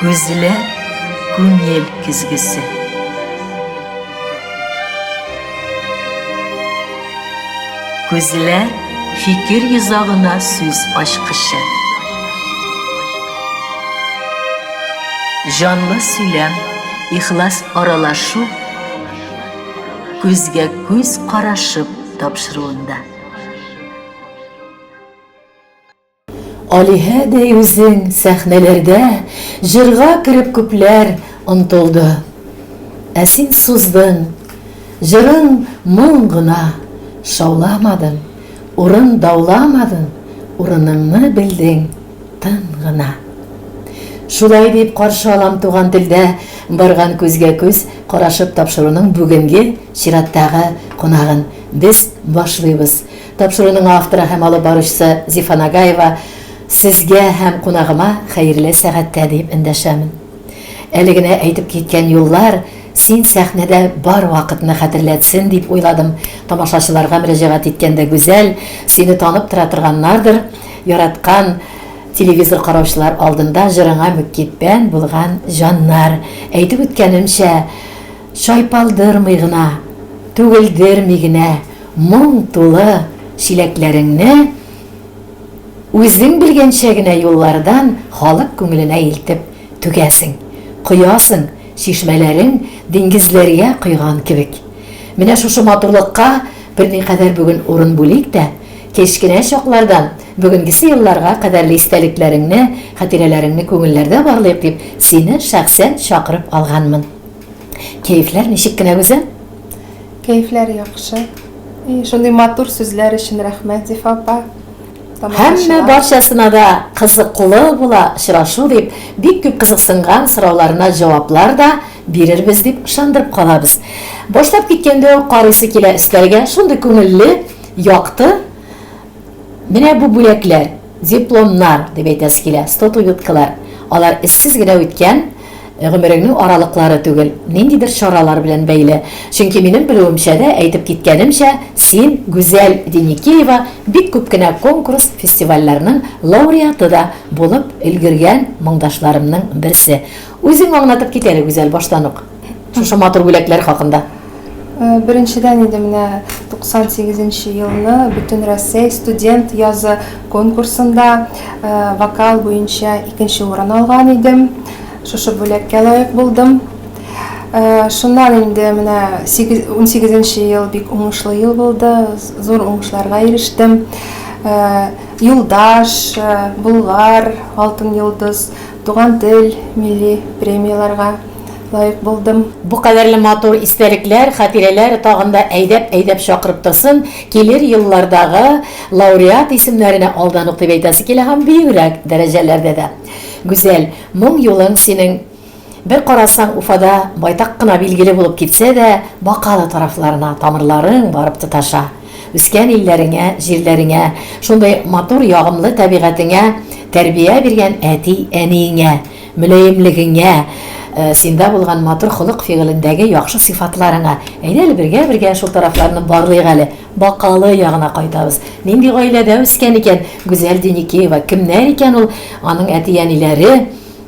Күзләр күңел көзгесе. Күзләр фикер йозагына сүз ачкычы. Җанлы сөйләм, ихлас аралашу күзгә күз карашып тапшыруында. Алиһәдәй үзең сәхнәләрдә Җырга кереп күпләр омтылды. Ә син суздың, җырың моң гына, Шауламадың, урын дауламадың, Урыныңны белдең тын гына. Шулай дип каршы алам туган телдә барган күзгә-күз карашып тапшыруның бүгенге чираттагы кунагын. Без башлыйбыз. Тапшыруның авторы һәм алып баручысы Зифа Нагаева сезгә һәм кунагыма хәерле сәгатьтә диеп эндәшәмен. Әле генә әйтеп киткән юллар син сәхнәдә бар вакытны хәтерләтсен дип уйладым. Тамашачыларга мөрәҗәгать иткәндә Гүзәл, сине танып тора торганнардыр, яраткан телевизор караучылар алдында җырыңа мөкиббән булган җаннар. Әйтеп үткәнемчә, чайпалдырмый гына, түгелдерми генә, Моң тулы чиләкләреңне үзең белгәнчә генә юллардан халык күңеленә илтеп түгәсең, коясың, чишмәләрең диңгезләргә койган кебек. Менә шушы матурлыкка берникадәр бүген урын бүлик тә, кечкенә чаклардан бүгенгесе елларга кадәрле истәлекләреңне, хатирәләреңне күңелләрдә барлыйк дип, сине шәхсән чакырып алганмын. Кәефләр ничек кенә, Гүзәл? Кәефләр яхшы. И, шундый матур сүзләр өчен рәхмәт, Зифа апа. Һәммә барчасына да кызыклы була очрашу дип, бик күп кызыксынган сорауларына җаваплар да бирербез дип ышандырып калабыз. Башлап киткәндә үк карыйсы килә өстәлгә, шундый күңелле, якты Менә бу бүләкләр, дипломнар дип әйтәсе килә, статуэткалар. Алар эзсез генә үткән гомереңнең аралыклары түгел, ниндидер чаралар белән бәйле. Чөнки минем белүемчә дә, әйтеп киткәнемчә, син, Гүзәл Деникеева, бик күп кенә конкурс, фестивальләрнең лауреаты да булып өлгергән моңдашларымның берсе. Үзең аңлатып кит әле, Гүзәл, баштан ук шушы матур бүләкләр хакында. Беренчедән инде менә 98 нче елны Бөтенрәсәй студент язы конкурсында вокал буенча икенче урын алган идем. Шушы бүләккә лаек булдым. Шуннан инде менә 18 нче ел бик уңышлы ел булды, зур уңышларга ирештем. Юлдаш, Болгар, Алтын йолдыз, Туган тел милли премияләргә лаек булдым. Бу кадәрле матур истәлекләр, хатирәләр тагын да әйдәп-әйдәп чакырып торсын, килер еллардагы лауреат исемнәренә алдан ук дип әйтәсе килә һәм бөегрәк дәрәҗәләрдә дә. Гүзәл, моң юлың синең, бер карасаң, Уфада байтак кына билгеле булып китсә дә, Бакалы тарафларына тамырларың барып тоташа. Үскән илләреңә, җирләреңә, шундый матур, ягымлы табигатеңә тәрбия биргән әти-әниеңә, мөлаемлегеңә, синдә булган матур холык-фигылендәге яхшы сыйфатларыңа. Әйдә әле бергә-бергә шул тарафларны барлыйк әле. Бакалы ягына кайтабыз. Нинди гаиләдә үскән икән Гүзәл Деникеева? Кемнәр икән ул, аның әти-әниләре?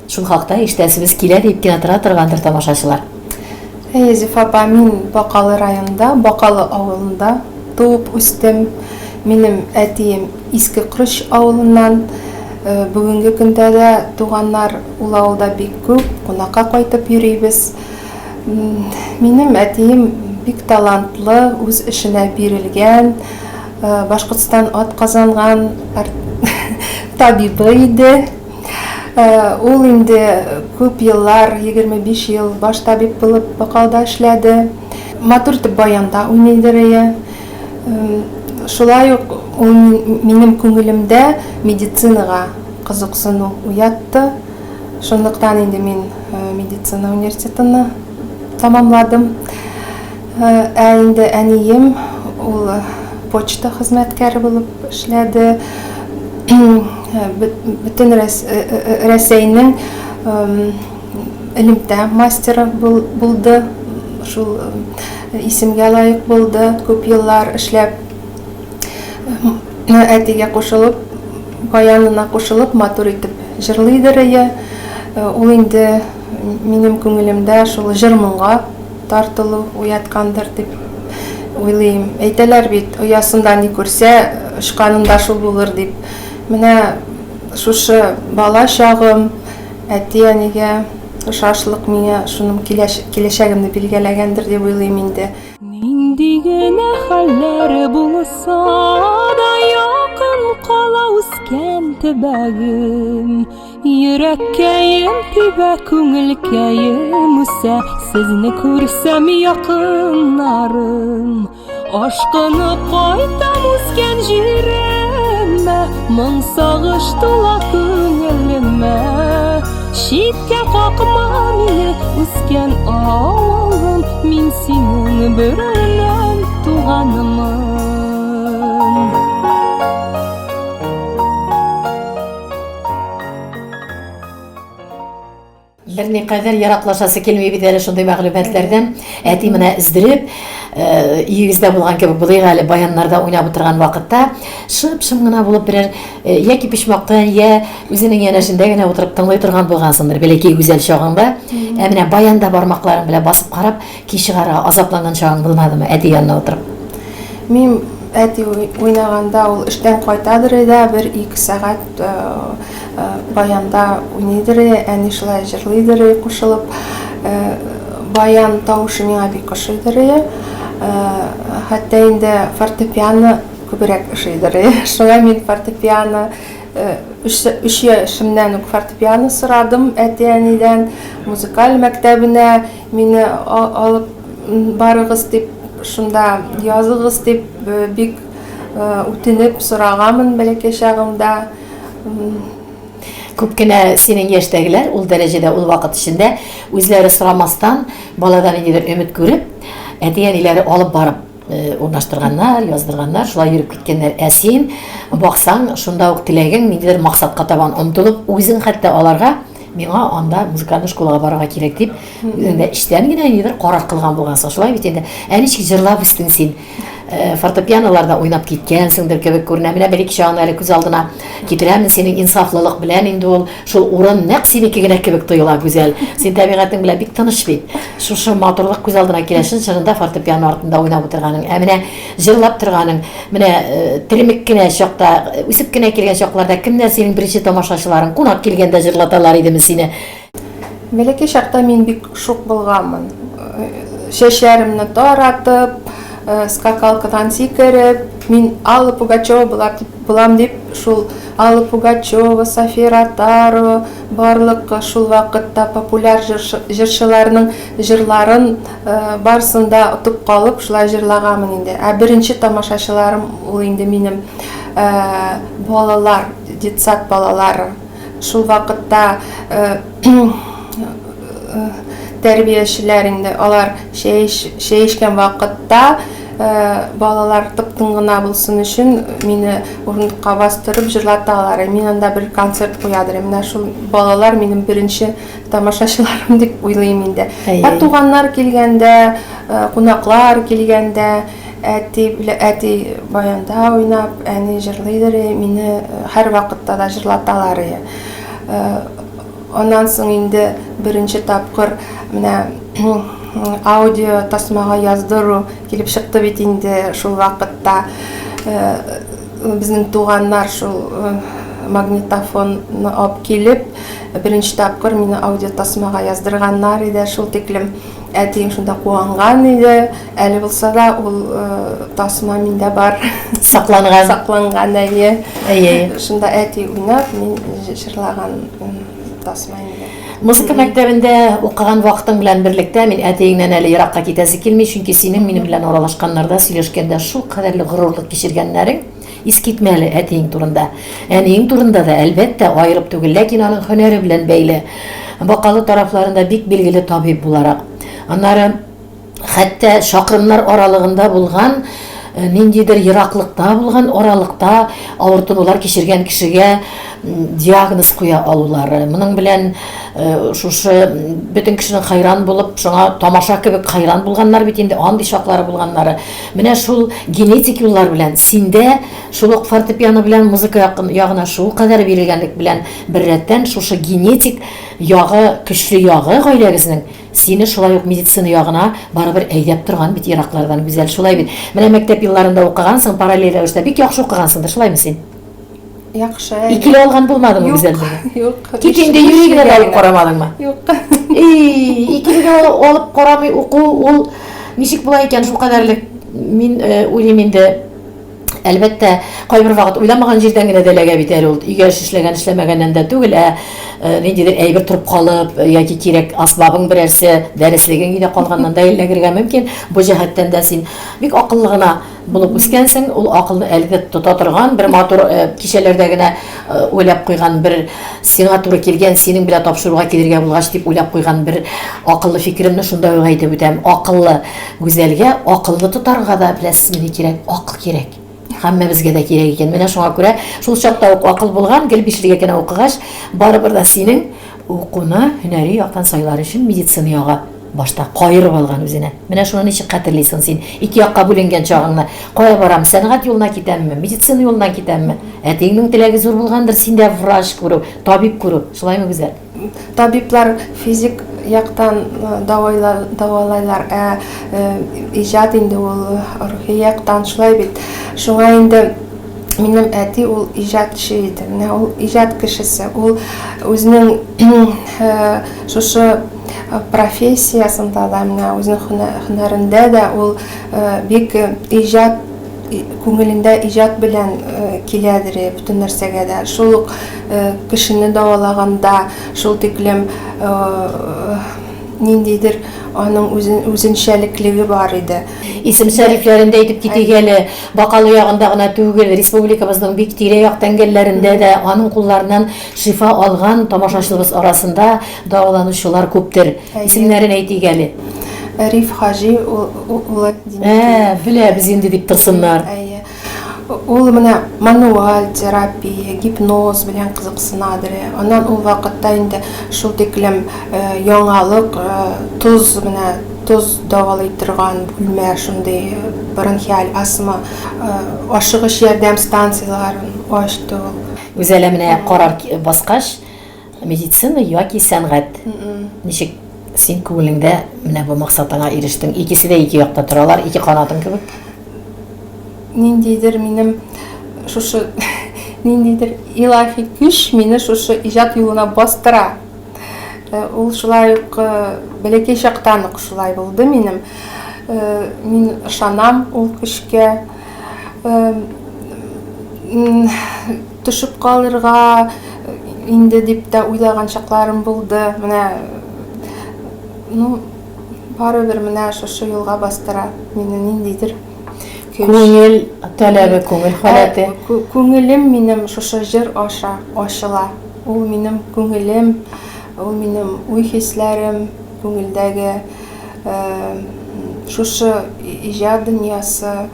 Шул хакта ишетәсебез килә дип кенә тора торгандыр тамашачылар. Әйе, Зифа апа, мин Бакалы районында, Бакалы авылында туып үстем. Минем әтием Иске Корыч авылыннан. Бүгенге көндә дә туганнар ул авылда бик күп, кунакка кайтып йөрибез. Минем әтием бик талантлы, үз эшенә бирелгән, Башкортстан атказанган табибы иде. Ул инде күп еллар, 25 ел баш табиб булып Бакалда эшләде. Матур итеп баянда уйныйдыр ие. Шулай ук ул минем күңелемдә медицинага кызыксыну уятты. Шунлыктан инде мин медицина университетын тәмамладым. Ә инде әнием ул почта хезмәткәре булып эшләде. Бөтен Рәсәйнең элемтә мастеры булды. Шул исемгә лаек булды, күп еллар эшләп. Әтигә кушылып, баянына кушылып, матур итеп җырлыйдыр ие. Ул инде минем күңелемдә шул җыр-моңга тартылу уяткандыр дип уйлыйм. Әйтәләр бит, оясында ни күрсә, очканында шул булыр дип. Менә шушы бала чагым, әти-әнигә ошашлык миңа шуның киләчәгемне билгеләгәндер дип уйлыйм инде. Нинди генә хәлләр булса да якын кала үскән төбәгем. Йөрәккәем тибә, күңелкәем үсә, Сезне күрсәм якыннарым. Ашкынып кайтам үскән җиремә, Моң сагыш тула күңелемә. Читкә какма мине, үскән авылым, Мин синең берәүнән туганымын. Берникадәр ераклашасы килми бит әле шундый мәгълүматлардан. Әти менә өздереп, э, өегездә булган кебек булыйк әле, баяннарда уйнап утырган вакытта шып-шым гына булып берәр э, яки почмакта, я үзенең янәшендә генә утырып тыңлый торган булгансыңдыр, бәләкәй гүзәл чагыңда. Ә менә баянда бармакларың белән басып карап, Ки чыгарга азапланган чагың булмадымы, әти янына утырып? Мин әти уйнаганда ул эштән кайтадыр иде, бер-ике сәгать баянда уйныйдыр иде, әни шулай җырлыйдыр иде кушылып. Баян тавышы миңа бик ошыйдыр иде. Хәтта инде фортепиано күбрәк ошыйдыр иде. Шуңа мин фортепиано өч яшемнән үк фортепиано сорадым әти-әнидән, музыкаль мәктәбенә Мине алып барыгыз дип, шунда языгыз дип бик үтенеп сорагамын бәләкәй чагымда. Күп кенә синең яшьтәгеләр ул дәрәҗәдә ул вакыт эчендә үзләре сорамастан, балада ниндидер өмет күреп, әти-әниләре алып барып урнаштырганнар, яздырганнар, шулай йөреп киткәннәр. Ә син, баксаң, шунда ук теләгең ниндидер максатка табан омтылып, үзең хәтта аларга миңа анда музыкальный школага барырга кирәк дип, үзең дә эчтән генә ниндидер карар кылган булгансың. Шулай бит инде. Ә ничек җырлап үстең син? Э, фортепианоларда уйнап киткәнсеңдер кебек күренә. Менә бер ике чагын әле күз алдына китерәмен синең инсафлылык белән инде ул шул урын нәкъ синеке генә кебек тоела, Гүзәл. Син табигатең белән бик тыныч бит. Шушы матурлык күз алдына килә, чын-чынында фортепиано артында уйнап утырганың. Ә менә җырлап торганың, менә э, теремек кенә чакта, э, үсеп кенә килгән чакларда кемнәр синең беренче тамашачыларың? Кунак килгәндә җырлаталар идеме сине? Бәләкәй чакта мин бик шук булганмын. Чәчләремне таратып, скакалкадан сикереп, мин Алла Пугачева була дип, булам дип, шул Алла Пугачева, София Ротару, барлык шул вакытта популяр җырчыларның җырларын барысын да отып калып, шулай җырлаганмын инде. Ә беренче тамашачыларым ул инде минем балалар, детсад балалары. Шул вакытта тәрбиячеләр инде алар чәй чәй эчкән вакытта балалар тып-тын гына булсын өчен мине урындыкка бастырып җырлаталар. Мин анда бер концерт куядыр. Менә шул балалар минем беренче тамашачыларым дип уйлыйм инде. Ә туганнар килгәндә, кунаклар килгәндә Әти белән әти баянда уйнап, әни җырлыйдыр, мине һәрвакытта да җырлаталар иде. Аннан соң инде беренче тапкыр менә аудио тасмага яздыру килеп чыкты бит инде шул вакытта. Безнең туганнар шул магнитофонны алып килеп, беренче тапкыр мине аудиотасмага яздырганнар иде, шул тиклем Әтием шунда куанган иде. Әле булса да ул тасма миндә бар. Сакланган. Сакланган, әйе. Әйе. Шунда әти уйнап, мин җырлаган тасма инде. Музыка мәктәбендә укыган вакытың белән берлектә мин әтиеңнән әле еракка китәсе килми, чөнки синең минем белән аралашканнарда, сөйләшкәндә шул кадәрле горурлык кичергәннәрең искитмәле әтиең турында. Әниең турында да, әлбәттә, аерып түгел, ләкин аның һөнәре белән бәйле. Бакалы тарафларында бик билгеле табиб буларак. Аннары хәтта чакрымнар аралыгында булган ниндидер ераклыкта булган аралыкта авыртынулар кичергән кешегә диагноз куя алулары. Моның белән шушы бөтен кешенең хайран булып, шуңа тамаша кебек хайран булганнар бит инде, андый чаклары булганнары. Менә шул генетик юллар белән синдә шул ук фортепиано белән музыка ягына шул кадәр бирелгәнлек белән беррәттән шушы генетик ягы, көчле ягы гаиләгезнең Сине шулай ук медицина ягына барыбер әйдәп торган бит ераклардан, Гүзәл, шулай бит? Менә мәктәп елларында укыгансың, параллель рәвештә бик яхшы укыгансыңдыр, шулаймы син? Яхшы. Икеле алган булмадымы, Гүзәл? Юк. Тик инде юри генә дә алып карамадыңмы? Юк. И, икеле дә алып карамый уку ул ничек була икән шул кадәрлек? Мин э, уйлыйм инде, Әлбәттә, кайбер вакыт уйламаган җирдән генә дә эләгә бит әле ул. Өйгә эш эшләгән, эшләмәгәннән дә түгел, ә э, ниндидер әйбер торып калып, э, яки кирәк асбабың берәрсе, дәреслегең өйдә калганнан да эләгергә мөмкин. Бу җәһәттән дә син бик акыллы гына булып үскәнсең. Ул акылны әле дә тота торган бер матур э, кичәләрдә генә уйлап куйган бер сиңа туры килгән, синең белән тапшыруга килергә булгач дип уйлап куйган бер акыллы фикеремне шунда ук әйтеп үтәм. Акыллы Гүзәлгә акылны тотарга да, беләсезме, ни кирәк? Акыл кирәк. Һәммәбезгә дә кирәк икән. Менә шуңа күрә шул чакта ук акыл булган, гел бишлегә генә укыгач, барыбер дә синең укуны һөнәри яктан сайлар өчен медицина ягы башта каерып алган үзенә. Менә шуны ничек хәтерлисең син? Ике якка бүленгән чагыңны. Кая барам? Сәнгать юлына китәмме? Медицина юлына китәмме? Әтиеңнең теләге зур булгандыр, синдә врач күрү, табиб күрү. Шулаймы, Гүзәл? Табиблар физик яктан дәвалайлар, ә иҗат инде ул рухи яктан, шулай бит. Шуңа инде минем әти ул иҗатчы иде. Менә ул иҗат кешесе. Ул үзенең шушы профессиясендә дә, менә үзенең һөнәрендә дә ул бик иҗат күңелендә иҗат белән киләдер бөтен нәрсәгә дә. Шул ук кешене дәвалаганда шул тиклем ниндидер аның үзенчәлеклеге бар иде. Исем-шәрифләрен дә әйтеп китик әле. Бакалы ягында гына түгел, республикабызның бик тирә-як тәңгәлләрендә дә аның кулларыннан шифа алган тамашачылыбыз арасында дәваланучылар күптер. Исемнәрен әйтик әле. Риф Хаҗи улы Димитрий. Ә, беләбез инде дип торсыннар. Әйе. Ул менә мануаль терапия, гипноз белән кызыксынадыр. Аннан ул вакытта инде шул тиклем яңалык, тоз менә тоз дәвалый торган бүлмә шундый бронхиаль астма, ашыгыч ярдәм станцияләрен ачты ул. Гүзәлә менә карар баскач, Медицина яки сәнгать? Ничек син күңелеңдә менә бу максатыңа ирештең? Икесе дә ике якта торалар, ике канатың кебек. Ниндидер минем шушы ниндидер илаһи көч мине шушы иҗат юлына бастыра. Э, ул шулай ук э, бәләкәй чактан ук шулай булды минем. Э, мин ышанам ул көчкә. Төшеп калырга инде дип тә уйлаган чакларым булды. Менә, ну, барыбер менә шушы юлга бастыра мине ниндидер көч. Күңел таләбе, күңел халәте. Күңелем минем шушы җыр аша ачыла. Ул минем күңелем, ул минем уй-хисләрем, күңелдәге шушы иҗат дөньясы.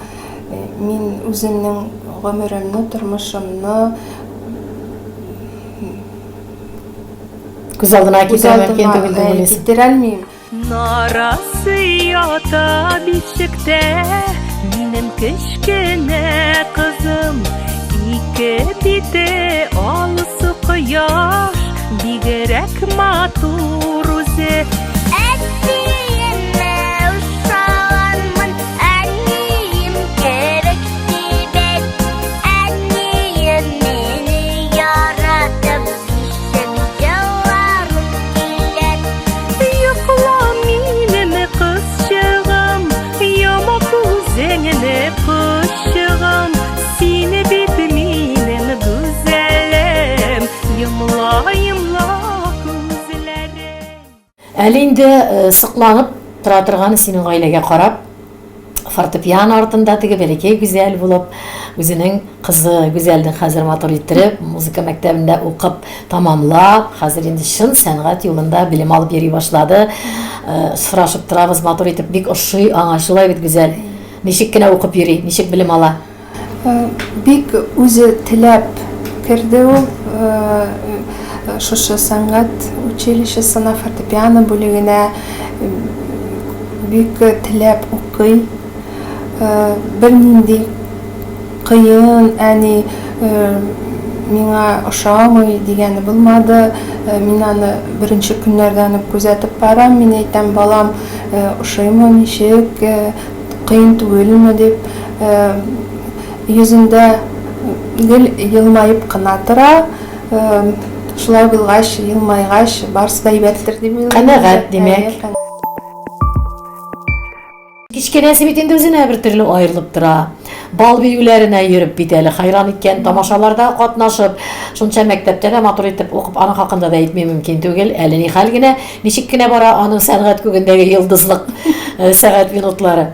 Мин үземнең гомеремне, тормышымны күз алдына китерә мөмкин түгел дип уйлыйсың. Китерә алмыйм. Нарасы ята бишектә, минем кечкенә кызым. Ике бите алсу кояш, бигрәк матур үзе. Әтиемә ошаганмын, әнием кебек кибет. Әнием мине яратып, бишек җыларым килер. Йокла минем кызчыгым, йома күзеңне кошчыгым. Сине бит минем гүзәлем, йомла, йомла күзләрең. Әле инде сокланып тора торган синең гаиләгә карап, фортепиано артында теге бәләкәй Гүзәл булып, үзенең кызы Гүзәлнең хәзер матур иттереп, музыка мәктәбендә укып тамамлап, хәзер инде чын сәнгать юлында белем алып йөри башлады. Сорашып торабыз, матур итеп, бик ошый аңа, шулай бит, Гүзәл? Ничек кенә укып йөри, ничек белем ала? Бик үзе теләп керде ул шушы сәнгать училищесына, фортепиано бүлегенә. Бик теләп укый. Бернинди кыен, әни, миңа ошамый дигәне булмады. Мин аны беренче көннәрдән үк күзәтеп барам. Мин әйтәм, балам, ошыймы, ничек? Кыен түгелме дип, йөзендә гел елмаеп кына тора. Шулай булгач, елмайгач, барысы да әйбәттер дип уйлыйм. Канәгать, димәк. Кечкенәсе бит инде үзенә бер төрле аерылып тора. Бал биюләренә йөреп бит әле, хәйран иткән тамашаларда катнашып, шунча мәктәптә дә матур итеп укып, аның хакында да әйтми мөмкин түгел. Әле ни хәл генә, Ничек кенә бара аның сәнгать күгендәге йолдызлык э, сәгать минутлары?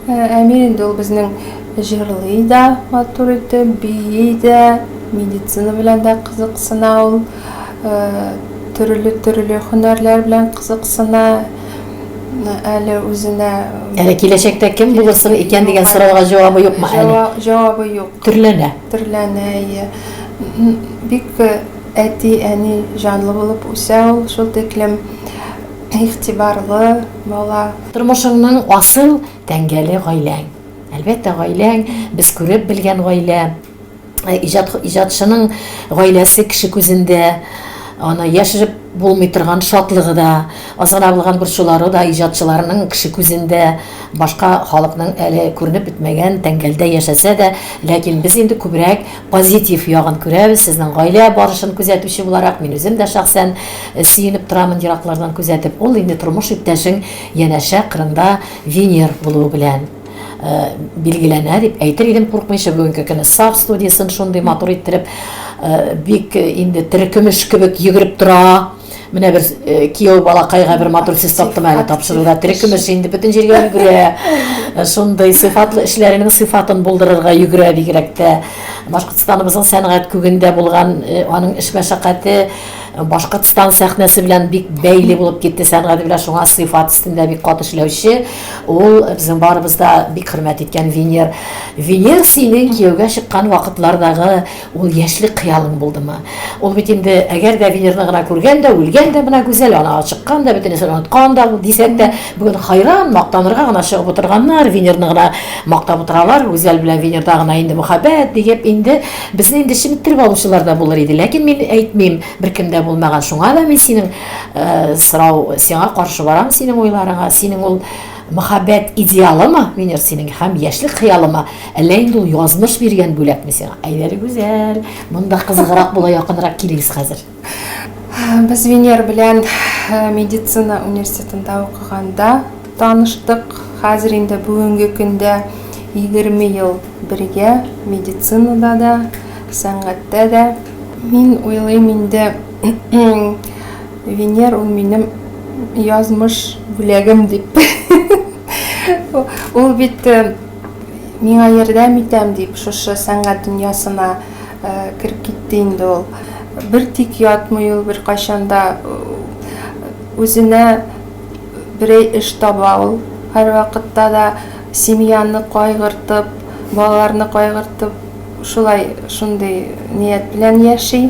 Э, Әмир инде ул безнең җырлый да матур итеп, бии дә, медицина белән дә кызыксына ул. Э, төрле-төрле һөнәрләр белән кызыксына. Әле үзенә Әле киләчәктә кем булырсың икән дигән сорауга җавабы юкмы әле? Җавабы юк. Төрләнә. Төрләнә, әйе. Бик Әти, әни җанлы булып үсә ул, шул тиклем игътибарлы бала. Тормышыңның асыл тәңгәле гаиләң. Әлбәттә, гаиләң, без күреп белгән гаилә. Иҗат, иҗатчының гаиләсе кеше күзендә аны яшереп булмый торган шатлыгы да, аз гына булган борчулары да иҗатчыларның кеше күзендә башка халыкның әле күренеп бетмәгән тәңгәлдә яшәсә дә, ләкин без инде күбрәк Позитив ягын күрәбез, сезнең гаилә барышын күзәтүче буларак, мин үзем дә шәхсән сөенеп торамын ераклардан күзәтеп. Ул инде тормыш иптәшең янәшә кырында Венер булуы белән билгеләнә дип әйтер идем куркмыйча. Бүгенге көне Саф студиясен шундый матур иттереп, бик инде тере көмеш кебек йөгереп тора. Менә бер э, кияү балакайга бер матур сүз таптым әле тапшыруда. Тере көмеш инде бөтен җиргә йөгерә. Э, шундый сыйфатлы эшләренең сыйфатын булдырырга йөгерә бигрәк тә. Башкортстаныбызның сәнгать күгендә булган э, аның эш мәшәкате Башкортстан сәхнәсе белән бик бәйле булып китте сәнгате белән, шуңа сыйфат өстендә бик каты эшләүче. Ул безнең барыбыз да бик хөрмәт иткән Венер. Венер синең кияүгә чыккан вакытлардагы Ул яшьлек хыялың булдымы? Ул бит инде, әгәр дә Венерны гына күргән дә, үлгән дә менә Гүзәл, ана чыккан да, бөтенесен оныткан да дисәк тә, бүген хайран, мактанырга гына чыгып утырганнар, Венерны гына мактап утыралар, Гүзәл белән Венерда гына инде мөхәббәт диеп, инде безне инде чеметтереп алучылар да булыр иде. Ләкин мин әйтмим, беркем дә булмаган. Шуңа да мин синең э, сорау, сиңа каршы барам синең уйларыңа, синең ул Мөхәббәт идеалымы, Венер, синең һәм яшьлек хыялымы, әллә инде ул язмыш биргән бүләкме сиңа? Әйдә әле, Гүзәл, монда кызыграк була, якынрак килегез хәзер. Без Венер белән э, медицина университетында укыганда таныштык. Хәзер инде бүгенге көндә 20 ел бергә медицинада да, сәнгатьтә дә. Мин уйлыйм инде, Венер ул минем язмыш бүләгем дип. Ул бит э, миңа ярдәм итәм дип шушы сәнгать дөньясына э, кереп китте инде ул. Бер тик ятмый ул беркайчан да э, үзенә берәй эш таба ул. Һәрвакытта да семьяны кайгыртып, балаларны кайгыртып, шулай шундый ният белән яши.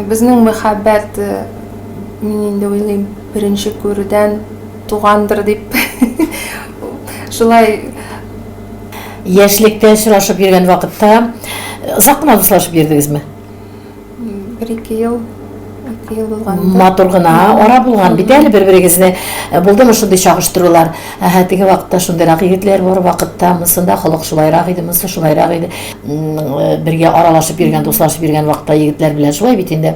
Безнең мәхәббәт, мин инде уйлыйм, беренче күрүдән тугандыр дип. Шулай. Яшьлектә очрашып йөргән вакытта озак кына дуслашып йөрдегезме? Бер-ике ел. Ике ел булгандыр. Матур гына ара булган бит әле бер-берегезне. Э, булдымы шундый чагыштырулар? Әһә, теге вакытта шундыйрак егетләр бар вакытта, монсында холык шулайрак иде, монсы шулайрак иде. Э, бергә аралашып йөргән, дуслашып йөргән вакытта егетләр белән шулай бит инде.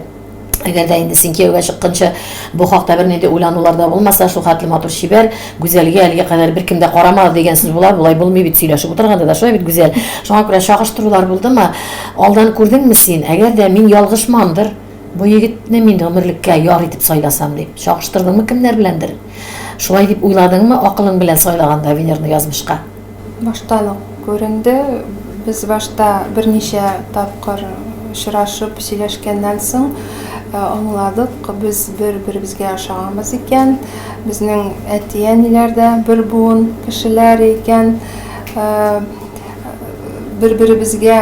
Әгәр дә инде син кияүгә чыкканчы бу хакта бернинди уйланулар да булмаса, шул хәтле матур чибәр, Гүзәлгә әлегә кадәр беркем дә карамады дигән сүз була, болай булмый бит сөйләшеп утырганда да шулай бит, Гүзәл. Шуңа күрә чагыштырулар булдымы? Алдан күрдеңме син? Әгәр дә мин ялгышмамдыр, бу егетне мин гомерлеккә яр итеп сайласам дип, чагыштырдыңмы кемнәр беләндер? Шулай дип уйладыңмы акылың белән сайлаганда Венерны язмышка? Баштан ук күренде. Без башта берничә тапкыр очрашып сөйләшкәннән соң, аңладык, без бер-беребезгә ошаганбыз икән. Безнең әти-әниләр дә бер буын кешеләр икән. Бер-беребезгә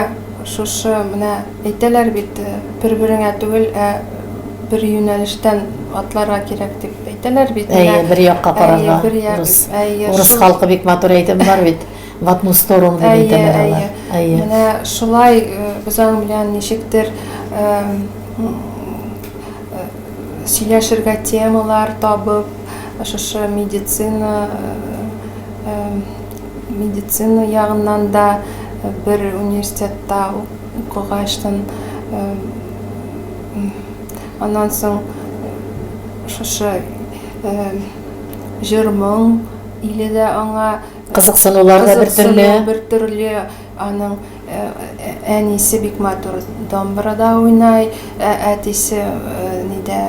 шушы менә әйтәләр бит, бер-береңә түгел, ә бер юнәлештән атларга кирәк дип әйтәләр бит. Әйе, бер якка карарга. Урыс, урыс халкы бик матур әйтем бар бит. В одну сторону дип әйтәләр алар. Әйе. Менә шулай без аның белән ничектер сөйләшергә темалар табып, шушы медицина медицина ягыннан да бер университетта укыгачтын, аннан соң шушы җыр-моң иле дә аңа Кызыксынулар да бер төрле. Бер төрле. Аның әнисе бик матур домбрада уйнай, әтисе нидә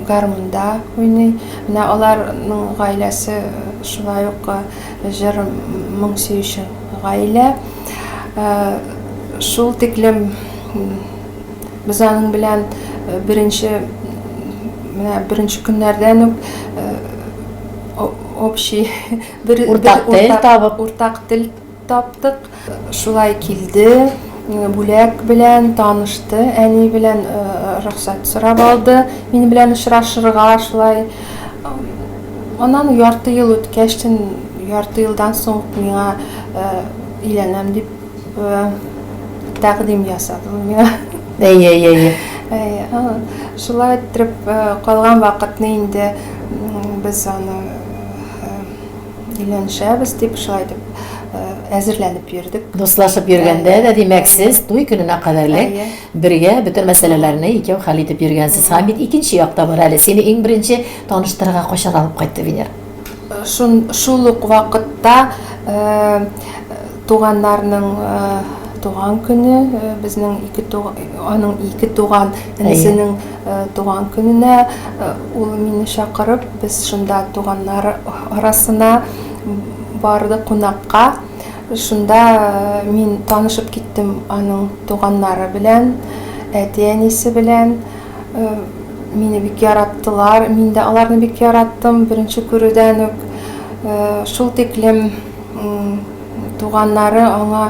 гармунда уйный. Менә аларның гаиләсе шулай ук җыр моң сөюче гаилә. Шул тиклем без аның белән беренче менә беренче көннәрдән үк общий бер уртак тел табып уртак тел таптык. Шулай килде, бүләк белән танышты, әни белән рөхсәт сорап алды, минем белән очрашырга шулай. Аннан ярты ел үткәчтен, ярты елдан соң ук миңа өйләнәм дип тәкъдим ясады ул миңа. Әйе, әйе, әйе. Әйе, шулай иттереп калган вакытны инде без аны өйләнешәбез дип шулай итеп әзерләнеп йөрдек. Дуслашып йөргәндә дә, димәк, сез туй көненә кадәрле бергә бөтен мәсьәләләрне икәү хәл итеп йөргәнсез. Һәм бит икенче як та бар әле. Сине иң беренче таныштырырга кайчан алып кайтты Венер? Шул ук вакытта туганнарның туган көне, безнең ике аның ике туган энесенең туган көненә ул мине чакырып, без шунда туганнар арасына бардык кунакка. Шунда мин танышып киттем аның туганнары белән, әти-әнисе белән. Мине бик яраттылар, мин дә аларны бик яраттым беренче күрүдән үк. Шул тиклем туганнары аңа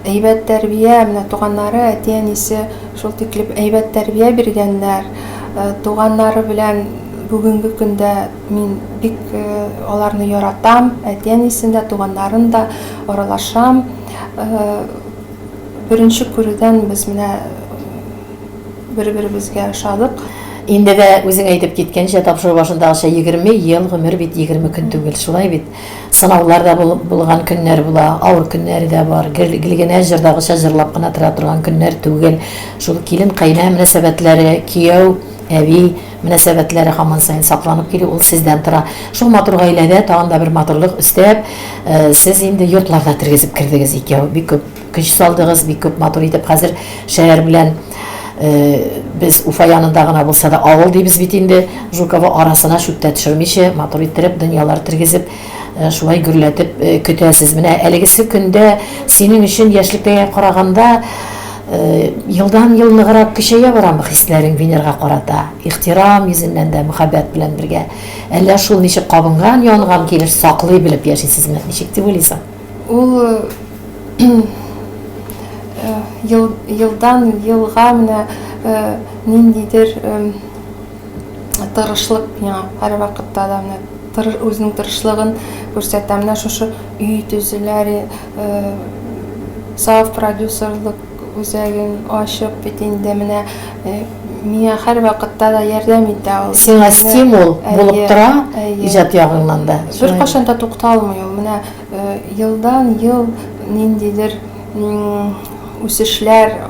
әйбәт тәрбия, менә туганнары, әти-әнисе шул тиклем әйбәт тәрбия биргәннәр. Туганнары белән бүгенге көндә мин бик аларны яратам, әти-әнисен дә, туганнарын да аралашам. Беренче күрүдән без менә Бер-беребезгә ошадык. Инде дә үзең әйтеп киткәнчә, тапшыру башындагыча, 20 ел гомер бит 20 көн түгел, шулай бит? Сынаулар да булган көннәр була, авыр көннәре дә бар. Гел, гел генә җырдагыча җырлап кына тора торган көннәр түгел. Шул килен-каенә мөнәсәбәтләре, кияү, әби мөнәсәбәтләре һаман саен сакланып килү, ул сездән тора. Шул матур гаиләдә тагын да бер матурлык өстәп, сез инде йортлар да тергезеп кердегез икәү. Бик күп Көч салдыгыз, бик күп матур итеп хәзер шәһәр белән без Уфа янында гына булса да авыл дибез бит инде. Жуково арасына чүп тә төшермичә, матур иттереп, дөньялар тергезеп, шулай гөрләтеп көтәсез. Менә әлегесе көндә синең өчен яшьлектәгә караганда елдан-ел ныграк көчәя барамы хисләрең Венерга карата? Ихтирам йөзеннән дә, мөхәббәт белән бергә. Әллә шул ничек кабынган, янган килеш саклый белеп яшисезме? Ничек дип уйлыйсың? Ул ел, елдан елга менә ниндидер тырышлык миңа һәрвакытта да менә тырыш, үзенең тырышлыгын күрсәтә. Менә шушы өй төзеләр, саф продюсерлык үзәген ачып бит инде менә миңа һәрвакытта да ярдәм итә ул. Сиңа стимул булып тора иҗат ягыңнан да. Беркайчан да тукталмый ул. Менә Елдан-ел ниндидер үсешләргә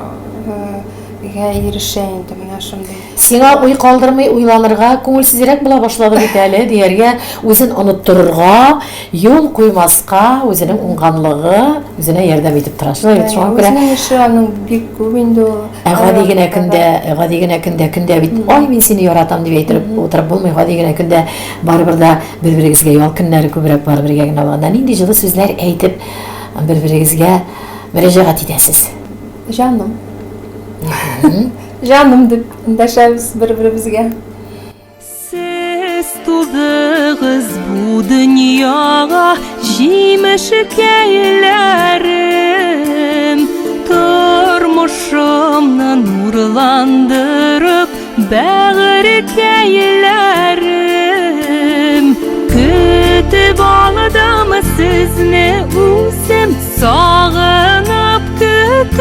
ирешә инде менә шундый. Сиңа уй калдырмый уйланырга күңелсезрәк була башлады бит әле, дияргә, үзен оныттырырга, юл куймаска, үзенең уңганлыгы үзенә ярдәм итеп тора. Шулай бит, шуңа күрә. Үзенең эше аның бик күп инде ул. Ә гади генә көндә, гади генә көндә, көндә бит, ай, мин сине яратам дип әйтеп утырып булмый, гади генә көндә барыбер дә Бер-берегезгә ял көннәре күбрәк бар бергә генә алганда нинди җылы сүзләр әйтеп бер-берегезгә мөрәҗәгать итәсез? Җаным. Җаным дип эндәшәбез бер-беребезгә. Сез тудыгыз бу дөньяга җимешкәйләрем, Тормышымны нурландырып, бәгырькәйләрем. Көтеп алдым сезне үзем, сагынып көтеп,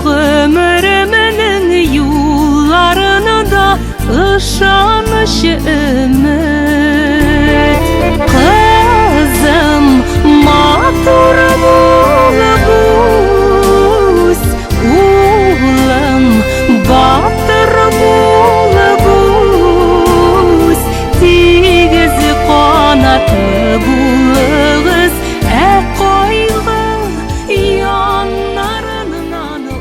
Гомеремнең юлларында ышаныч өмет. Кызым, матур булып үс, улым, батыр булып үс, тигез канатлы булыгыз, ә кайгы яннарыннан уз.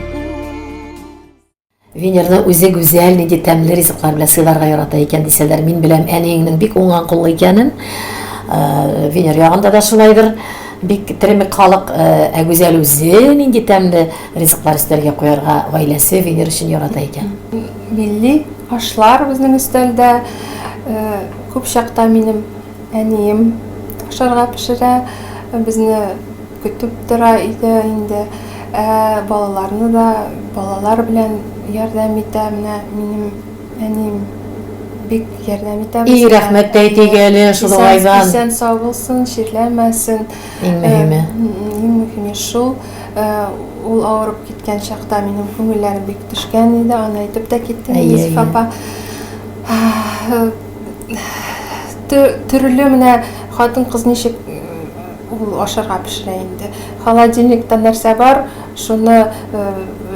Венерны үзе гүзәл, нинди тәмле ризыклар белән сыйларга ярата икән дисәләр, мин беләм әниеңнең бик уңган куллы икәнен. Э, Венер ягында да шулайдыр. Бик теремек халык, э, ә Гүзәл үзе нинди тәмле ризыклар өстәлгә куярга гаиләсе Венер өчен ярата икән. Милли ашлар безнең өстәлдә. Э, күп чакта минем әнием ашарга пешерә. Безне Көтеп тора иде инде. Ә балаларны да балалар белән ярдәм итә. Менә минем әнием бик ярдәм итә И, безгә. рәхмәт тә әйтик әле шул Исән, уңайдан. исән сау булсын, чирләмәсен. Иң мөһиме. Иң мөһиме шул. Ул авырып киткән чакта минем күңелләрем бик төшкән иде. Аны әйтеп тә китте Әйе, Зифа әйе. апа. Төрле менә хатын-кыз ничек Ул ашарга пешерә инде. Холодильникта нәрсә бар, шуны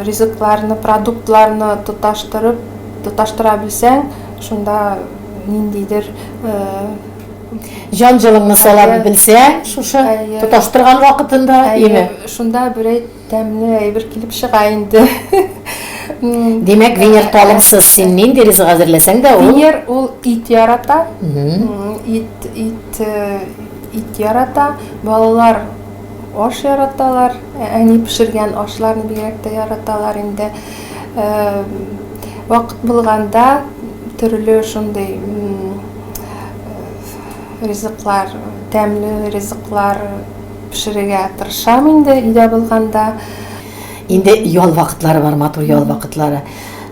ризыкларны, продуктларны тоташтырып, тоташтыра белсәң, шунда ниндидер Җан җылыңны сала белсәң, шушы тоташтырган вакытында, име? Шунда берәй тәмле әйбер килеп чыга инде. Димәк, Венер талымсыз. Син нинди ризык әзерләсәң дә, ул Венер ул ит ярата. Ит, ит Ит ярата, балалар аш яраталар, әни пешергән ашларны бигрәк тә яраталар инде. Вакыт булганда төрле шундый ризыклар, тәмле ризыклар пешерергә тырышам инде өйдә булганда. Инде ял вакытлары бар, матур ял вакытлары.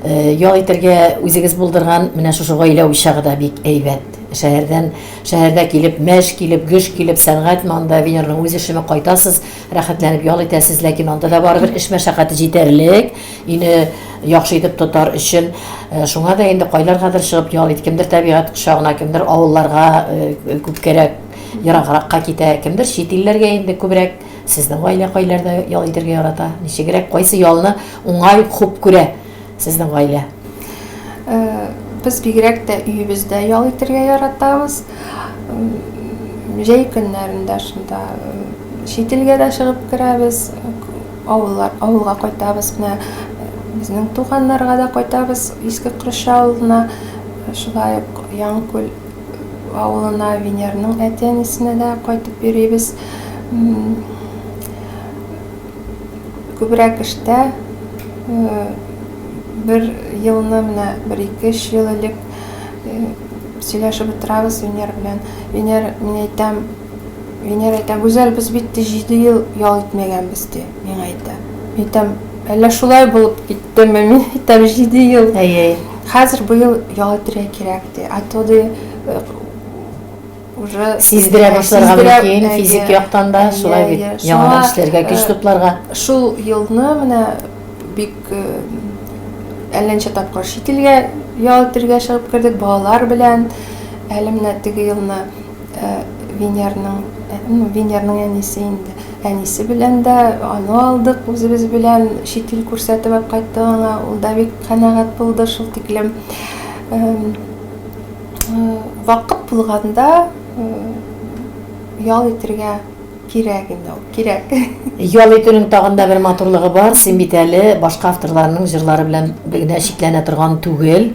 Ял итәргә үзегез булдырган менә шушы гаилә учагы да бик әйбәт. Шәһәрдән Шәһәрдә килеп, мәш килеп, гөж килеп, сәнгатьме анда, Венерның үз эшеме, кайтасыз, рәхәтләнеп ял итәсез, ләкин анда да барыбер эш мәшәкате җитәрлек, өйне яхшы итеп тотар өчен. Э, шуңа да инде кайларгадыр чыгып ял ит, кемдер табигать кочагына, кемдер авылларга э, күпкәрәк, ерагракка китә, кемдер чит илләргә инде күбрәк. Сезнең гаилә кайларда ял итәргә ярата? Ничегрәк, кайсы ялны уңай, хуп күрә? Сезнең гаилә? Э, без бигрәк тә өебездә ял итәргә яратабыз. Җәй көннәрендә шунда э, чит илгә дә чыгып керәбез, авыллар, авылга кайтабыз. Менә э, безнең туганнарга да кайтабыз, Иске Крыша авылына, шулай ук Яңкүл авылына, Венерның әти-әнисенә дә кайтып йөрибез. Күбрәк эштә. Бер елны менә бер ике-өч ел элек сөйләшеп утырабыз Венера белән. Венера, мин әйтәм, Венера әйтә, Гүзәл, без бит ди җиде ел ял итмәгәнбез ди, миңа әйтә. Мин әйтәм, әллә шулай булып киттеме? Мин әйтәм, җиде ел. Әйе. Хәзер быел ял итәргә кирәк ди. А то ди уже сиздерә башларга мөмкин физик яктан да шулай бит яңадан эшләргә көч тупларга шул елны менә бик әллә ничә тапкыр чит илгә ял итәргә чыгып кердек балалар белән әле менә теге елны Венерның ну Венерның әнисе инде әнисе белән дә аны алдык үзебез белән чит ил күрсәтеп алып кайттык аңа ул да бик канәгать булды шул тиклем Вакыт булганда ял итергә кирәк инде ул, кирәк. Ял итүнең тагын да бер матурлыгы бар. Син бит әле башка авторларның җырлары белән генә чикләнә торган түгел.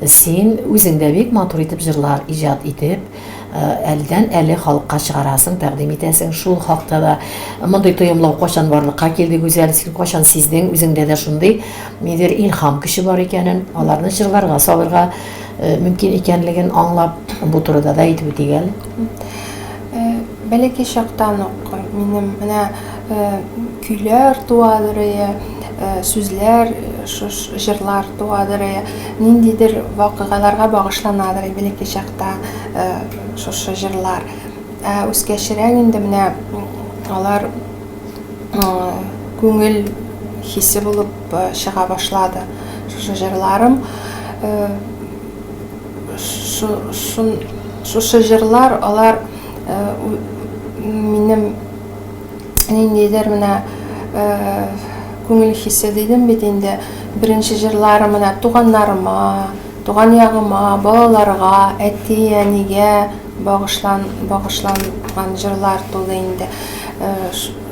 Син үзең дә бик матур итеп җырлар иҗат итеп, әледән әле халыкка чыгарасың, тәкъдим итәсең. Шул хакта да мондый тоемлау кайчан барлыкка килде, Гүзәл? Син кайчан сиздең үзеңдә дә шундый нидер илһам көче бар икәнен, аларны җырларга салырга мөмкин икәнлеген аңлап, бу турыда да әйтеп үтик әле. Бәләкәй чактан ук минем менә көйләр туадыр, сүзләр, җырлар туадыр, ниндидер вакыйгаларга багышланадыр бәләкәй чакта шушы җырлар. Ә үскәчрәк инде менә алар күңел хисе булып чыга башлады шушы җырларым. Шушы җырлар алар минем ниндидер менә күңел хисе дидем бит инде. Беренче җырларым менә туганнарыма, туган ягыма, балаларга, әти-әнигә багышлан, багышланган җырлар тулы инде.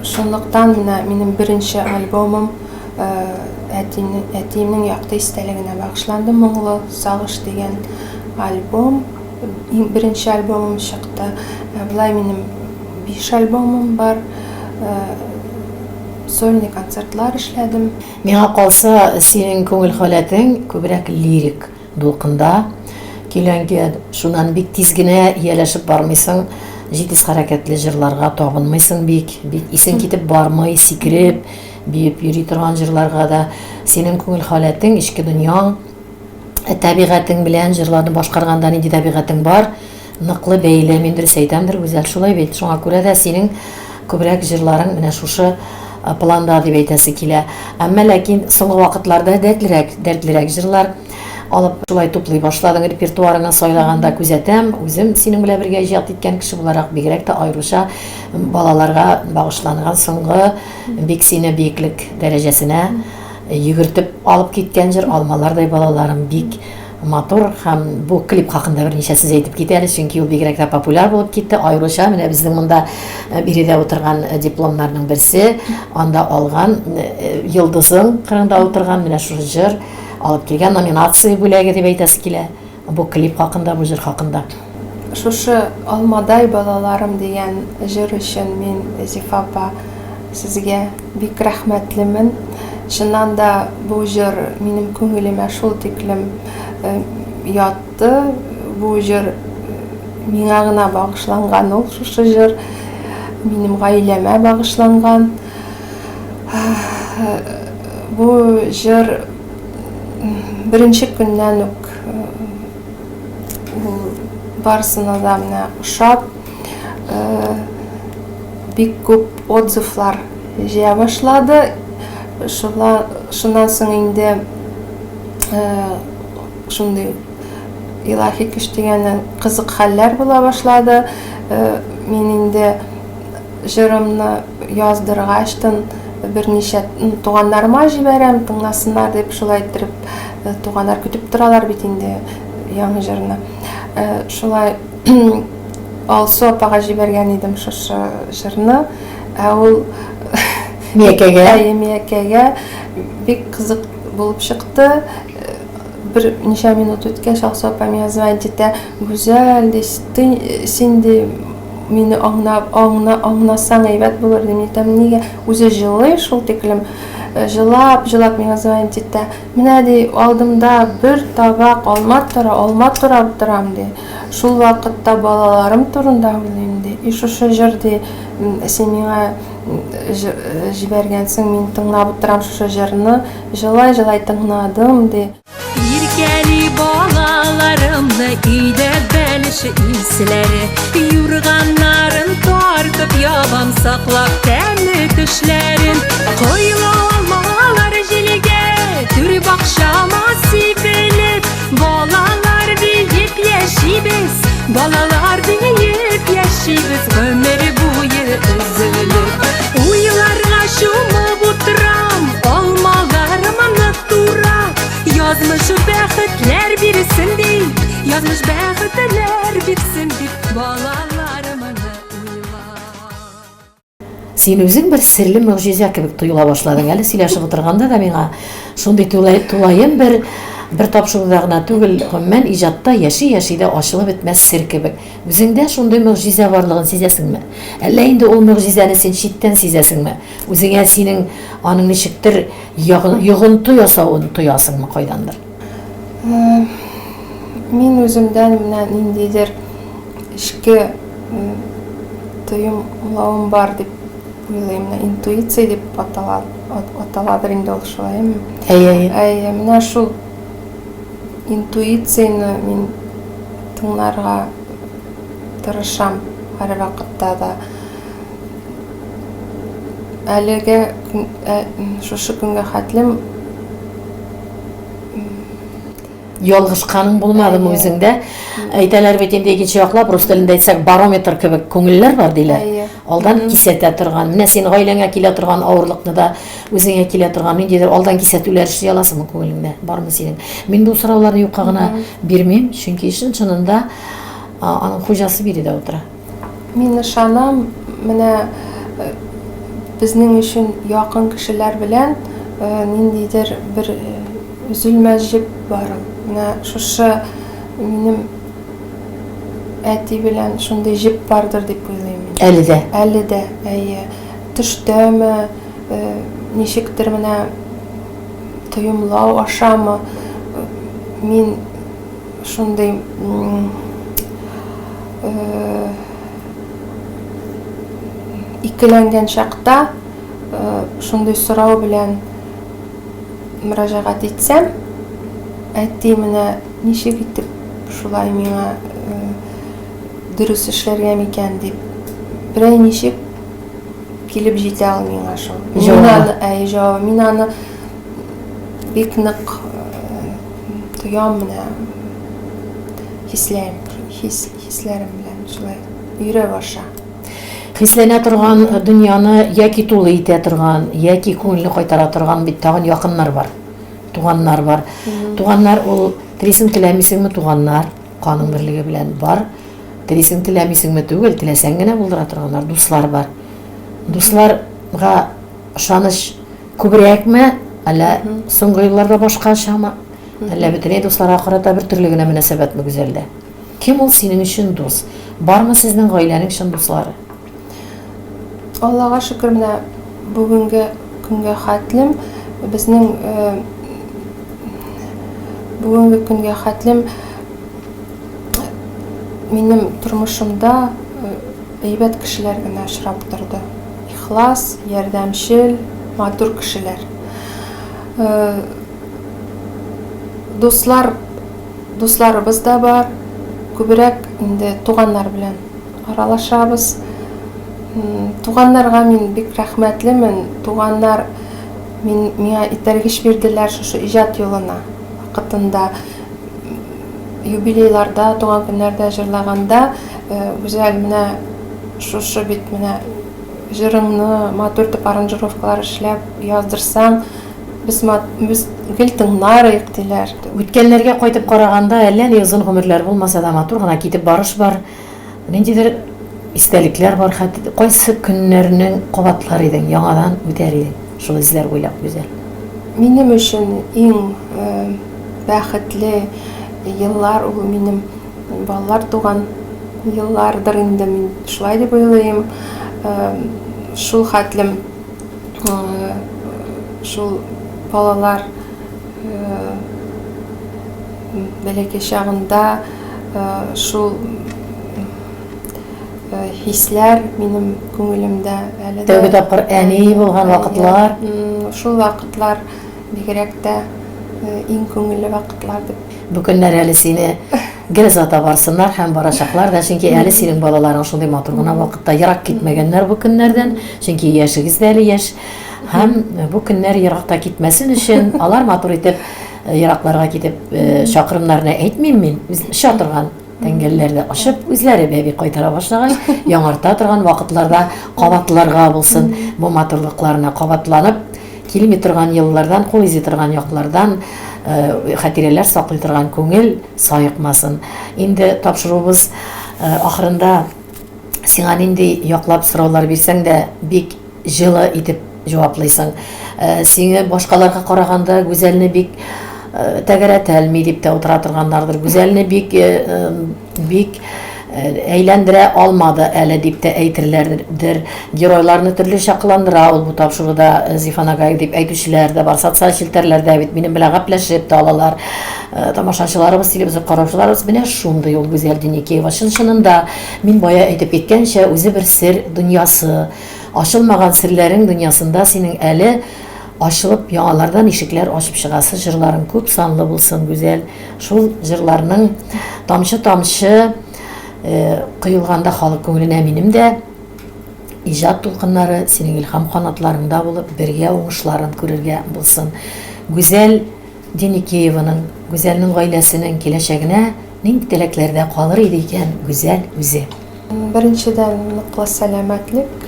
Шунлыктан менә минем беренче альбомым әтине, әтиемнең якты истәлегенә багышланды. Моңлы сагыш дигән альбом. Иң беренче альбомым чыкты. Болай минем 5 альбомым бар. Сольный концертлар эшләдем. Миңа калса, синең күңел халәтең күбрәк лирик дулкында көйләнгән. Шуннан бик тиз генә ияләшеп бармыйсың, җитез хәрәкәтле җырларга табынмыйсың бик, бик исең китеп бармый, сикереп, биеп йөри торган җырларга да. Синең күңел халәтең, эчке дөньяң табигатең белән җырларны башкарганда нинди табигатең бар, ныклы бәйле. Мин дөрес әйтәмдер, Гүзәл, шулай бит. Шуңа күрә дә синең күбрәк җырларың менә шушы планда дип әйтәсе килә. Әмма ләкин соңгы вакытларда дәртлерәк, дәртлерәк җырлар алып шулай туплый башладың репертуарыңа сайлаганда күзәтәм. Үзем синең белән бергә иҗат иткән кеше буларак, бигрәк тә аеруча балаларга багышланган соңгы бик сине биеклек дәрәҗәсенә Йөгертеп алып киткән җыр Алмалардай балаларым бик матур һәм бу клип хакында берничә сүз әйтеп кит әле, чөнки ул бигрәк тә популяр булып китте. Аеруча менә безнең монда э, биредә утырган э, дипломнарның берсе, анда алган э, йолдызың кырында утырган менә шушы җыр алып килгән номинация бүләге дип әйтәсе килә. Бу клип хакында, бу җыр хакында. Шушы Алмадай балаларым дигән җыр өчен мин, Зифа апа, сезгә бик рәхмәтлемен. Чыннан да бу җыр минем күңелемә шул тиклем ятты. Бу җыр миңа гына багышланган ул, шушы җыр минем гаиләмә багышланган. Бу җыр беренче көннән үк ул барысына да менә ошап, бик күп отзывлар җыя башлады. Шуннан соң инде шундый илаһи көч дигәннән кызык хәлләр була башлады. Мин инде Җырымны яздыргачтын берничә туганнарыма җибәрәм, тыңласыннар дип, шулай иттереп, туганнар көтеп торалар бит инде яңа җырны. Шулай Алсу апага җибәргән идем шушы җырны. Ә ул Миякәгә. Әйе, Миякәгә бик кызык булып чыкты. Бер ничә минут үткәч, Алсу апа миңа звонить итә. Гүзәл, ди, син ди, мине аңнап, аңна, аңнасаң әйбәт булыр дим. Әйтәм, нигә? Үзе җылый шул тиклем. Э, җылап, җылап миңа звонить итә. Менә ди, алдымда бер табак алма тора, алма турап торам ди. Шул вакытта балаларым турында уйлыйм ди. И шушы җыр ди, син миңа э, җибәргәнсең, мин тыңлап утырам шушы җырны. Җылай-җылай тыңладым ди. Иркәли балаларымны өйдә бәлеш исләре Юрганнарын тартып ябам саклап тәмле төшләрен Коела алмалар җилгә түр бакчама сибелеп Балалар биеп яшибез, балалар биеп яшибез Гомер буе өзелеп Уйларга чумып утырам, алмаларымны Тура язмыш бәхетләр бирсен дип, язмыш бәхетләр бирсен дип, балаларымны уйлап. Син үзең бер серле могҗиза кебек тоела башладың. Әле сөйләшеп утырганда да миңа шундый тулаем бер Бер тапшыруда гына түгел, гомумән, иҗатта яши-яши дә ачылып бетмәс сер кебек. Үзеңдә шундый могҗиза барлыгын сизәсеңме? Әллә инде ул могҗизаны син читтән сизәсеңме? Үзеңә синең аның ничектер йогынты ясавын тоясыңмы кайдандыр? Мин үземдән менә ниндидер эчке тоемлавым бар дип уйлыйм. Менә интуиция дип атала, аталадыр инде ул шулаймы? Әйе, әйе. Әйе, менә шул интуицияне мин тыңларга тырышам һәрвакытта да. Әлегә ә, шушы көнгә хәтлем Ялгышканың булмадымы үзеңдә? Әйтәләр бит инде икенче яклап, рус телендә әйтсәк, барометр кебек күңелләр бар диләр. Алдан кисәтә торган. Менә син гаиләңә килә торган авырлыкны да, үзеңә килә торган ниндидер алдан кисәтүләр эшли аласыңмы күңелеңдә? Бармы синең? Мин бу сорауларны юкка гына бирмим, чөнки чын-чынында аның хуҗасы биредә утыра. Мин ышанам, менә безнең өчен якын кешеләр белән ниндидер бер өзелмәс җеп бар ул. Менә шушы минем әти белән шундый җеп бардыр дип уйлыйм мин. Әле дә? Әле дә, әйе. Төштәме, ничектер менә тоемлау ашамы, мин шундый икеләнгән чакта шундый сорау белән мөрәҗәгать итсәм, әти менә ничек итеп шулай миңа дөрес эшләргә микән дип, берәй ничек килеп җитә ул миңа шул. Мин аны, әй, җавабы. Мин аны бик нык тоям менә, хисләйм, хис, хисләрем белән шулай йөрәк аша. Хисләнә торган дөньяны яки тулы итә торган, яки күңелне кайтара торган бит тагын якыннар бар, туганнар бар. Туганнар ул, телисең теләмисеңме, туганнар, каның берлеге белән бар. Телисең теләмисеңме түгел, теләсәң генә булдыра торганнар, дуслар бар. Дусларга ышаныч күбрәкме, әллә соңгы елларда башкачамы? Әллә бөтенләй дусларга карата бер төрле генә мөнәсәбәтме Гүзәлдә? Кем ул синең өчен дус? Бармы сезнең гаиләнең чын дуслары? Аллага шөкер, менә бүгенге көнгә хәтлем безнең бүгенге көнгә хәтлем минем тормышымда әйбәт кешеләр генә очрап торды. Ихлас, ярдәмчел, матур кешеләр. Дуслар, дусларыбыз да бар. Күбрәк инде туганнар белән аралашабыз. Туганнарга мин бик рәхмәтлемен. Туганнар мин, миңа этәргеч бирделәр шушы иҗат юлына. Вакытында юбилейларда, туган көннәрдә җырлаганда, Гүзәл, менә шушы бит менә җырыңны матур итеп аранжировкалар эшләп яздырсаң, без, без гел тыңларыйк, диләр. Үткәннәргә кайтып караганда, әллә ни озын гомерләр булмаса да, матур гына китеп барыш бар. Ниндидер истәлекләр бар, хәтта кайсы көннәрнең кабатлар идең, яңадан үтәр идең, шул эзләр буйлап, Гүзәл. Минем өчен иң бәхетле еллар ул минем балалар туган еллардыр инде, мин шулай дип уйлыйм. Шул хәтлем шул балалар бәләкәй чагында шул хисләр минем күңелемдә әле дә. Тәүге тапкыр әни булган вакытлар. Шул вакытлар бигрәк тә иң күңелле вакытлар дип. Бу көннәр әле сине гел озата барсыннар һәм барачаклар да, чөнки әле синең балаларың шундый матур гына вакытта ерак китмәгәннәр бу көннәрдән, чөнки яшегез дә әле яшь. Һәм бу көннәр еракта китмәсен өчен алар матур итеп еракларга китеп чакрымнарны әйтмим мин, оча торган тәңгәлләрне ачып, үзләре бәби кайтара башлагач, яңарта торган вакытларда кабатларга булсын бу матурлыкларны кабатланып килми торган еллардан, кул изи торган яклардан хатирәләр саклый торган күңел саекмасын. Инде тапшыруыбыз ахырында сиңа нинди яклап сораулар бирсәң дә, бик җылы итеп җаваплыйсың. Сине башкаларга караганда Гүзәлне бик тәгәрәтәлми дип тә утыра торганнардыр. Гүзәлне бик бик әйләндерә алмады әле дип тә әйтерләрдер. Геройларны төрлечә кыландыра ул бу тапшыруда Зифа Нагаева дип әйтүчеләр дә бар. Социаль челтәрләрдә бит минем белән гәпләшеп тә алалар. Тамашачыларыбыз, телевизор караучыларыбыз менә шундый ул Гүзәл Деникеева. Чын-чынында мин бая әйтеп киткәнчә, үзе бер сер дөньясы. Ачылмаган серләрең дөньясында синең әле ачылып, яңалардан ишекләр ачып чыгасы җырларың күп санлы булсын, Гүзәл. Шул җырларның тамчы-тамчы коелганда халык күңеленә минем дә иҗат дулкыннары синең илһам канатларыңда булып, бергә уңышларын күрергә булсын. Гүзәл Деникееваның, Гүзәлнең гаиләсенең киләчәгенә нинди теләкләрдә калыр иде икән Гүзәл үзе? Беренчедән, ныклы сәламәтлек,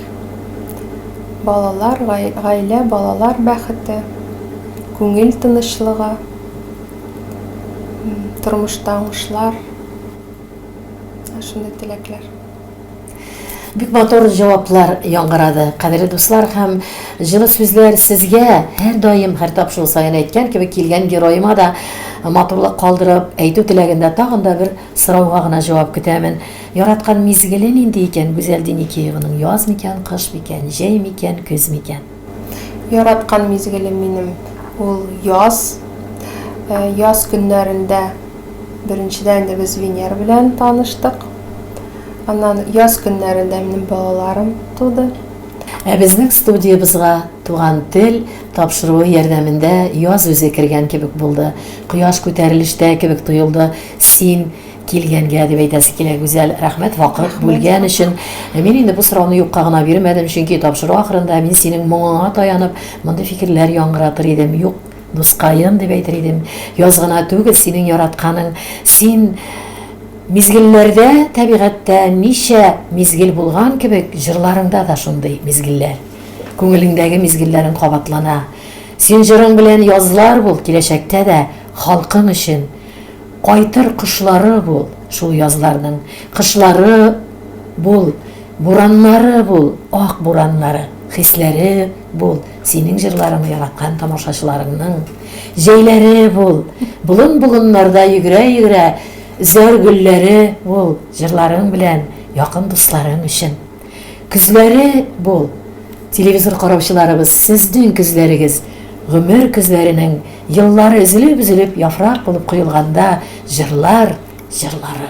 балалар, гаилә, балалар бәхете, күңел тынычлыгы, тормышта уңышлар, шундый теләкләр. Бик матур җаваплар яңгырады, кадерле дуслар, һәм җылы сүзләр сезгә һәрдаим, һәр тапшыру саен әйткән кебек, килгән героема да матурлык калдырып әйтү теләгендә тагын да бер сорауга гына җавап көтәмен. Яраткан мизгеле нинди икән Гүзәл Деникееваның, яз микән, кыш микән, җәй микән, көз микән? Яраткан мизгелем минем ул яз. Яз көннәрендә беренчедән инде без Венера белән таныштык. Аннан яз көннәрендә минем балаларым туды. Ә безнең студиябезгә Туган тел тапшыруы ярдәмендә яз үзе кергән кебек булды. Кояш күтәрелештә кебек тоелды. Син килгәнгә дип әйтәсе килә, Гүзәл. Рәхмәт вакыт бүлгән өчен. Мин инде бу сорауны юкка гына бирмәдем, чөнки тапшыру ахырында мин синең моңыңа таянып, мондый фикерләр яңгыратыр идем. Юк, дускаем дип әйтер идем. Яз гына түгел, синең яратканың. Син мизгелләрдә, табигатьтә ничә мизгел булган кебек, җырларыңда да шундый мизгелләр. Күңелеңдәге мизгелләрең кабатлана. Син җырың белән язлар бул, киләчәктә дә халкың өчен. Кайтыр кошлары бул шул язларның, Кышлары бул, бураннары бул, ак бураннары, Хисләре бул синең җырларыңны яраткан тамашачыларыңның, Җәйләре бул, болын-болыннарда йөгерә-йөгерә, Өзәр гөлләре бул җырларың белән якын дусларың өчен. Көзләре бул, телевизор караучыларыбыз, сезнең көзләрегез, гомер көзләренең еллары өзелеп-өзелеп яфрак булып коелганда җырлар җырлары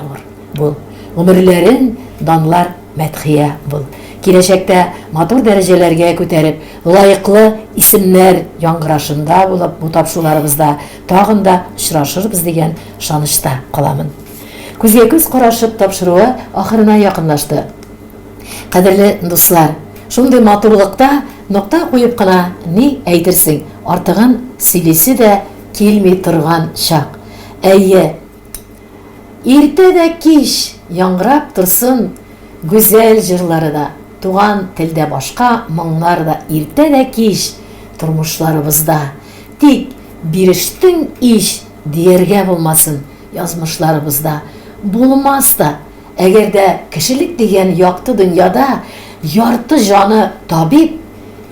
бул, гомерләрен данлар мәдхия бул. Киләчәктә матур дәрәҗәләргә күтәреп, лаеклы исемнәр яңгырашында булып бу тапшыруларыбызда тагын да очрашырбыз дигән ышанычта каламын. Күзгә-күз карашып тапшыруы ахырына якынлашты. Кадерле дуслар, шундый матурлыкта нокта куеп кына ни әйтерсең, артыгын сөйлисе дә килми торган чак. Әйе, иртә дә кич яңгырап торсын гүзәл җырлары да, туган телдә башка моңнар да иртә дә кич тормышларыбызда. Тик бирештең ич дияргә булмасын язмышларыбызда. Булмас та, Әгәр дә кешелек дигән якты дөньяда ярты җаны табиб,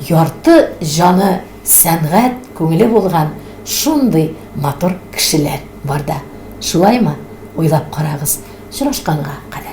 ярты җаны сәнгать күңеле булган шундый матур кешеләр бар да. Шулаймы? Уйлап карагыз. Очрашканга кадәр.